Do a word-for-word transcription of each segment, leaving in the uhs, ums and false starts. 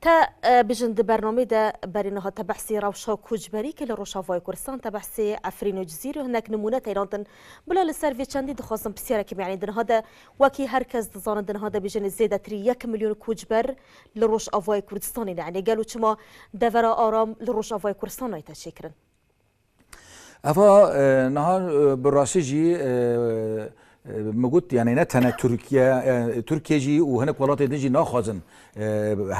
Te, e, bijin di bernamê de berî niha te behsî rewşa koçberî kir li Rojavayê Kurdistan, te behsî Efrîn û Cizîr û hinek nimûne teyrantin. Bila li ser vê çendî dixwazim pisyareke meyanî di niha de, wekî her kes dizanin di niha de bêjin zêdetirî yek milyon koçber li Rojavayê Kurdistanê ne. Yanî gelo çima devera aram li Rojavayê Kurdistanê nayte çêkirin? Eva, e, niha, e, bi rastî jî, e, e, min got, yani ne tene Tirkiye, e, Tirkiye jî û hinek welatê din jî naxwazin, e,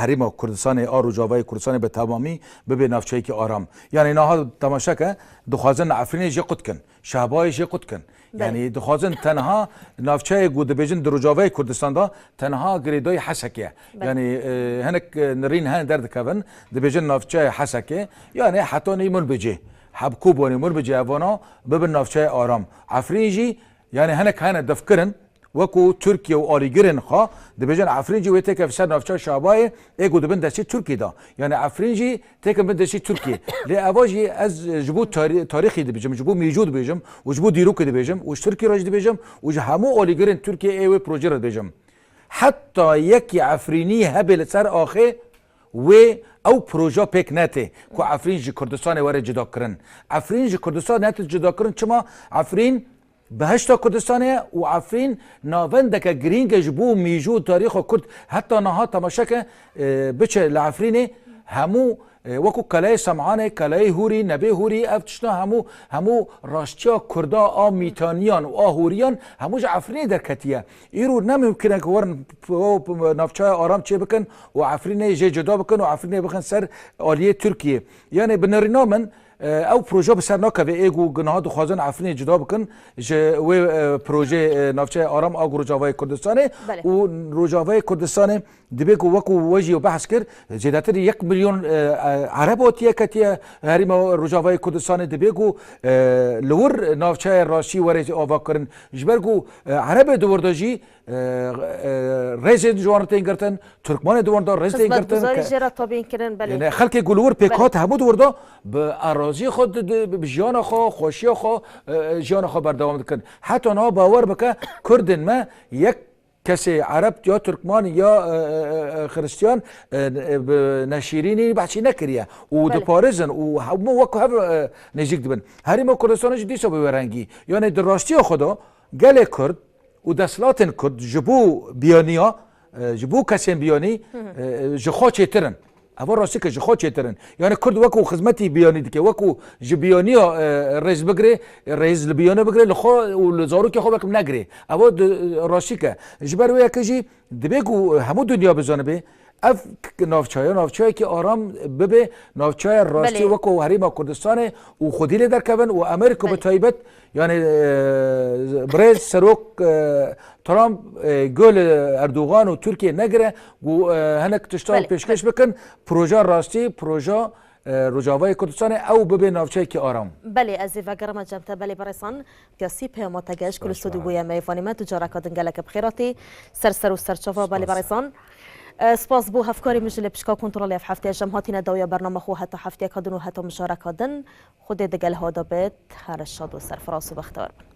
herêma Kurdistanê a Rojavayê Kurdistanê bi temamî bibe navçeyekî aram. Yani niha temaşe ke, dixwazin Efrînê jê qut kin, Şehbayê jê qut kin. Belê. Yani dixwazin tenha navçeyê ku dibêjin di Rojavayê Kurdistan de tenha girêdayî Hesekê ye. Belê. Yani, e, hinek, e, nirîn hene derdikevin, dibêjin navçeyê Hesekê. Yani heta nî min bicê. Heb Kobanê, Mirbicê, evana bibin navçeyê aram. Efrîn jî, yani hinek hene difkirin, wekû Tirkiye û alîgirên xwe, dibêjin Efrîn jî wê têkeve ser navçeya Şabayê, ê ku dibin destê Tirkiyê de. Yani Efrîn jî têkeve bin destê Tirkiyê. Lê eva jî ez ji bo tarî-, tarîxê dibêjim, ji bo mîjû dibêjim û ji bo dîrokê dibêjim û ji Tirkiyê re jî dibêjim û ji hemû alîgirên Tirkiyê ê wê projê re dibêjim. Heta yekî Efrînî hebe li ser axê wê ew proje pêk netê ku Efrîn ji Kurdistanê were cuda kirin. Efrîn ji Kurdistan nete cuda kirin. Çima? Efrîn behişta Kurdistanê ye û Efrîn navendeke girîng e ji bo mîjû û tarîxa Kurd. Heta niha temaşe ke, e, biçe li Efrînê hemû, e, wekû Keleyê Semhanê, Keleyê Hûrî, Nebê Hûrî, ev tişta hemû, hemû raştiya Kurda a Mîtaniyan û a Hûriyan hemû ji Efrînê derketiye. Îro ne mimkun e ku werin p-, p-, navçeya aram çê bikin û Efrînê jê cuda bikin û Efrînê bixin ser aliyê Tirkiyê. Yani bi nirîna min, e, ew proje bi ser nakeve, ê ku niha dixwazin Efrînê cuda bikin ji wê, e, projeyê, e, navçeya aram a ku Rojavayê Kurdistanê. Belê. Û Rojavayê Kurdistanê dibê ku wekû we jî behs kir, zêdetir yek milyon, e, e, Ereb hatiye ketiye herêma Rojavayê Kurdistanê, dibê ku, e, li wir navçeyê rastî were avakirin. Ji ber ku, e, Erebê di wir de jî, e, e, rêzên ji wan re tên girtin, Tirkmanê di wir de rêz tên girtin. Xizmetguzarî ke-, jê re tabîn kirin, belê. Yani xelkê ku li wir pêk Belê. hat hemû di wir de bi eraziyê xwe, di, di, bi jiyana xwe, xweşiya xwe, e, e, jiyana xwe berdewam dikin. Heta niha bawer bike, Kurdên me yek kesê Ereb ya Tirkman ya, e, e, e, Xiristiyan, e, e, bi neşîrînî behsî nekiriye. Û Belê. diparêzin û hemû wek hev, e, nêzîk dibin. Herêma Kurdistanê jî dîsa bi wê rengî. Yani di rastiya xwe de gelê Kurd û desthilatên Kurd ji bo biyaniya, e, ji bo kesên biyanî, Hı hı. e, ji xwe çêtir in. Eva rastî ke ji xwe çêtir in. Yani Kurd wekû xizmetî biyanî dike, wekû ji biyaniya, e, rêz bigire, rêz li biyanî bigire, li xwe û li zarokê xwe belkim negire. Eva di, rastî ke. Ji ber wê yekê jî dibê ku hemû dinya bizanibe, ev k-, navçeya, navçeyekî aram bibe, navçeya rastî Belê. wekû herêma Kurdistanê û xwedî lê derkevin û Amerîka bi Belê. taybet, yani, e, birêz serok, e, Trump, e, gol, e, Erdogan û Tirkiye negire, ku, e, hinek tiştan Belê, pêşkêş belê. bikin, proje rastî, proje, e, Rojavayê Kurdistanê ew bibe navçeyekî aram. Belê, ez ê vegerime cem te, belê berêsan. Siyasî peyama te geş, ku li Spas, stûdyo bûye mêvanê me, tu careka din gelek bi xêr hatî. Ser ser û serçava, belê Spas. berêsan. E, spas bo hevkarê min ji li pişka kontrolê ev hefteya jem hatîne dawiya bernama xwe heta hefteyeka din û heta mijareka din. Xwedê digel hada bit, her şad û serfiraz û bextewar bin.